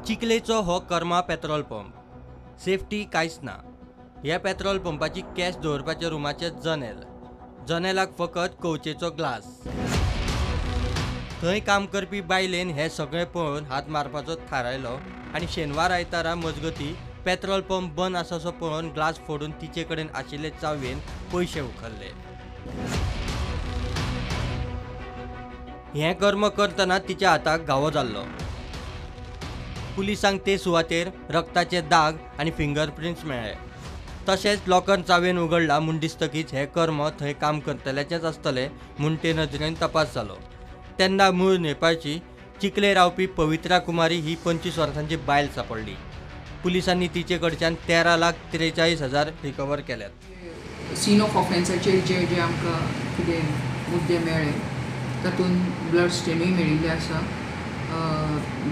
चिखलेचो हो कर्मा petrol pump. Safety कांयच ना. ह्या पेट्रोल पंपाची कॅश दवरपाच्या रुमाचें जनेल, जनेलाक फकत कवचेचो ग्लास. थंय काम करपी बायलेन हें सगळें पळोवन हात मारपाचो थारायलो आनी शेनवार आयतारा मजगती पेट्रोल पंप बंद आसा असो पळोवन ग्लास फोडून तिचे कडेन आशिल्ले चावयेन पयशे उखल्ले. हें कर्म करतना तिच्या हाताक घावो जाल्लो. पुलिसांक ते सुवातेर रक्ताचे दाग आनी फिंगरप्रिंट्स मेळ्ळे. तशेंच लॉकर चावयेन उगडला म्हूण दिसतकीच हें कर्म थंय काम करतल्याचेंच आसतलें म्हूण ते नदरेन तपास जालो. तेन्ना मूळ नेपाळची चिखले रावपी पवित्रा कुमारी ही 25 वर्सांची बायल सापडली. पुलिसांनी तिचे कडच्यान 13,43,000 रिकवर केल्यात. सीन ऑफ ऑफेन्साचेर जे जे आमकां कितें मुद्दे मेळ्ळे तातूंत ब्लड स्टेनूय मेळिल्ले आसा,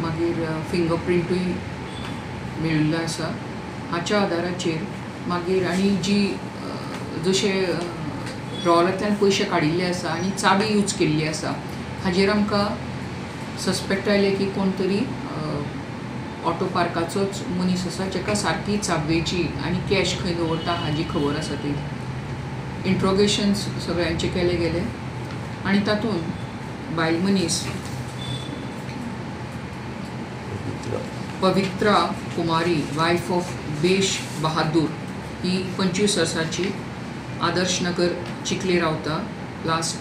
मागीर फिंगरप्रिंटूय मेळिल्लो आसा. हाच्या आदाराचेर मागीर आनी जी जशे ड्रॉवरांतल्यान पयशे काडिल्ले आसा आनी चावी यूज केल्ली आसा हाजेर आमकां सस्पेक्ट आयले की कोण तरी ऑटो पार्काचोच मनीस आसा जेका सारकी चाबयेची आनी कॅश खंय दवरता हाजी खबर आसा. ती इंट्रोगेशन्स सगळ्यांचे केले गेले आनी तातूंत बायल मनीस पवित्रा कुमारी वायफ ऑफ बेश बहादूर ही 25 वर्सांची, आदर्श नगर चिखले रावता लास्ट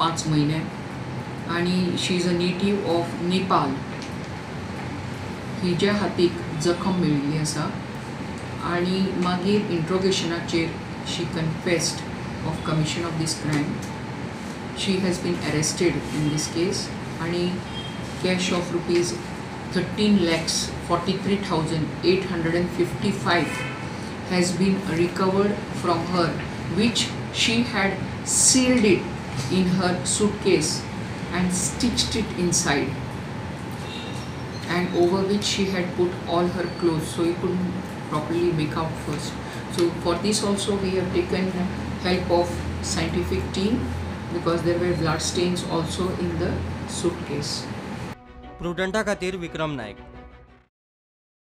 5 म्हयने आनी she is a native of Nepal. हिज्या हातीक जखम मेळिल्ली आसा आनी मागीर इंट्रोगेशनाचेर she confessed of commission of this crime. She has been arrested in this case आनी cash of rupees 13,43,855 has been recovered from her, which she had sealed it in her suitcase and stitched it inside, and over which she had put all her clothes so you couldn't properly make out first. So for this also we have taken help of scientific team because there were blood stains also in the suitcase. प्रुडंटा खातीर विक्रम नायक.